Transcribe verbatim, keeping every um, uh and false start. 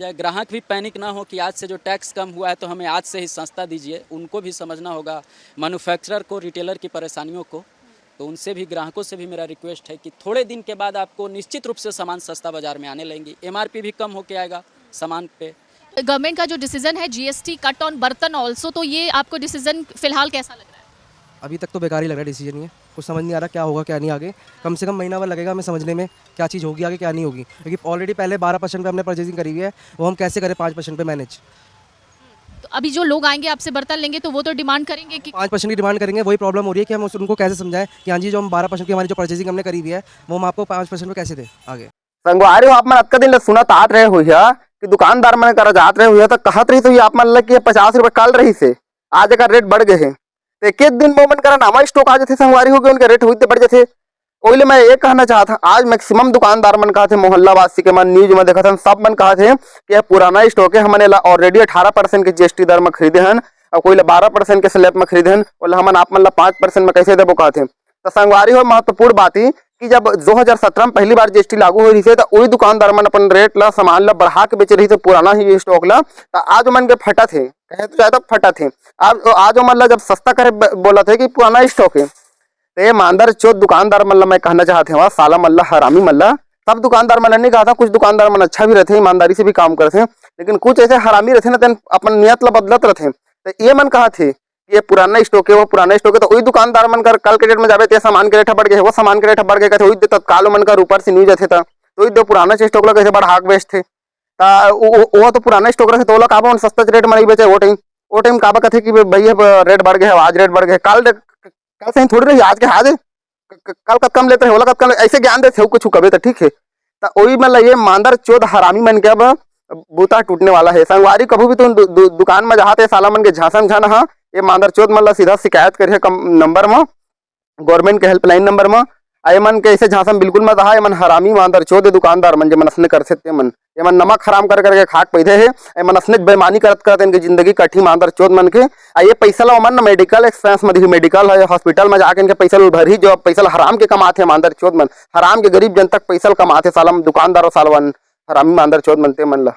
या ग्राहक भी पैनिक ना हो कि आज से जो टैक्स कम हुआ है तो हमें आज से ही सस्ता दीजिए। उनको भी समझना होगा, मैन्युफैक्चरर को, रिटेलर की परेशानियों को। तो उनसे भी, ग्राहकों से भी मेरा रिक्वेस्ट है कि थोड़े दिन के बाद आपको निश्चित रूप से सामान सस्ता बाजार में आने लगेंगी, एमआरपी भी कम होके आएगा सामान पे। गवर्नमेंट का जो डिसीजन है जीएसटी कट ऑन बर्तन ऑल्सो, तो ये आपको डिसीजन फिलहाल कैसा लग रहा है? अभी तक तो बेकार ही लग रहा है डिसीजन। ये कुछ समझ नहीं आ रहा क्या होगा क्या नहीं आगे। कम से कम महीना भर लगेगा हमें समझने में क्या चीज़ होगी आगे क्या नहीं होगी, क्योंकि ऑलरेडी पहले बारह परसेंट पे हमने परचेजिंग करी हुई है, वो हम कैसे करें पाँच परसेंट पे मैनेज? तो अभी जो लोग आएंगे आपसे बर्तन लेंगे तो वो तो डिमांड करेंगे कि पाँच परसेंट की डिमांड करेंगे। वही प्रॉब्लम हो रही है कि हम उस- उनको कैसे समझाएं कि हाँ जी, जो हम बारह परसेंट की हमारी जो परचेजिंग हमने करी हुई है, वो हम आपको पाँच परसेंट पे कैसे दें आगे? संगवारी हो, आप मन अतका दिन ले सुनत आत रहे हुई है कि दुकानदार मन करा जात रहे हुई है, तो कहत रही तो ये आप मन ल कि ये पचास रुपये कल रही से, आज एकर रेट बढ़ गए है। तो एक एक दिन में मन करा नावा स्टॉक आ जाथे संगवारी हो, कि उनके रेट होते बढ़ जाथे। ओइले मैं ये कहना चाहत हूँ, आज मैक्सिमम दुकानदार मन कहत हे, मोहल्ला वासी के मन, न्यूज में देखत हन, सब मन कहत हे कि यह पुराना स्टॉक है, हमन एला ऑलरेडी अठारह परसेंट के जीएसटी दर में खरीदे हन और कोई ला बारह परसेंट के स्लैब में खरीदे हन, ओला हमन आप मन ला पाँच परसेंट में कैसे देबो कहत हे। तो संगवारी हो, महत्वपूर्ण बात ही कि जब दो हज़ार सत्रह में पहली बार जीएसटी लागू हो रही थे, तो वही दुकानदार मन अपन रेट ला, सामान ला बढ़ा के बेचे रही थे, पुराना ही स्टॉक ला, तो आज मन के फटत हे, कहे तो ज्यादा फटत हे। आज आज मन ला जब सस्ता करे ब- बोलत हे कि पुराना स्टॉक है, तो ये मांदर चोद दुकानदार मन ला मैं कहना चाहत हूँ, साला मन ला, हरामी मन ला। सब दुकानदार मन ला नहीं कहा था, कुछ दुकानदार मन अच्छा भी रहते, ईमानदारी से भी काम करते, लेकिन कुछ ऐसे हरामी रहते ना, तेन अपन नियत ला बदलत रहते। तो ये मन कहा थे कि ये पुराना स्टॉक है, वो पुराना स्टॉक है, तो वही दुकानदार मन कर कल के डेट में जाबे, ते सामान के रेट बढ़ गए, वो सामान के रेट बढ़ गए, कहते वही दे तत्काल मन कर ऊपर से न्यूज आथे था, तो वही दो पुराना स्टॉक ला कैसे बढ़ा के बेचथे। ता वो वो- वो तो पुराना स्टॉक रखे, तो ओला काबा मन सस्ता रेट में नहीं बेचे। वो टाइम वो टाइम काबा कहते कि भाई अब रेट बढ़ गए, आज रेट बढ़ गए, कल रे- कल सही थोड़ी रही, आज के आज है। क- क- कल कत कम लेते रहे, ओला कत कम ले-, ऐसे ज्ञान देते हो कुछ कबे तो ठीक है। ता वही मतलब ये मांदर चोद हरामी मन के अब बूता टूटने वाला है। संगवारी कभू भी तुम दु, दु, दुकान में जहाँ ते साला मन के झांसन झन हा, ये मांदर चोद मन ला सीधा शिकायत करिए कम नंबर में, गवर्नमेंट के हेल्पलाइन नंबर में। आ ये मन के ऐसे झांसन बिल्कुल मत रहा, ये मन हरामी मांदर चोद है दुकानदार मन, जे मन असने करथे ते मन, ये मन नमक हराम कर करके खाक पैदे है, ये मन असने बेमानी करत करत इनके जिंदगी कठी मांदर चोद मन के। आ ये पैसा ला ओमन मेडिकल एक्सपेंस में दिही, मेडिकल है हॉस्पिटल में जाके इनके पैसा ला भरही, जो पैसा ला हराम के कमाथे मांदर चोद मन, हराम के गरीब जन तक पैसा ला कमाथे साला दुकानदार और सालवन हरामी मांदर चोद मन ते मन ला।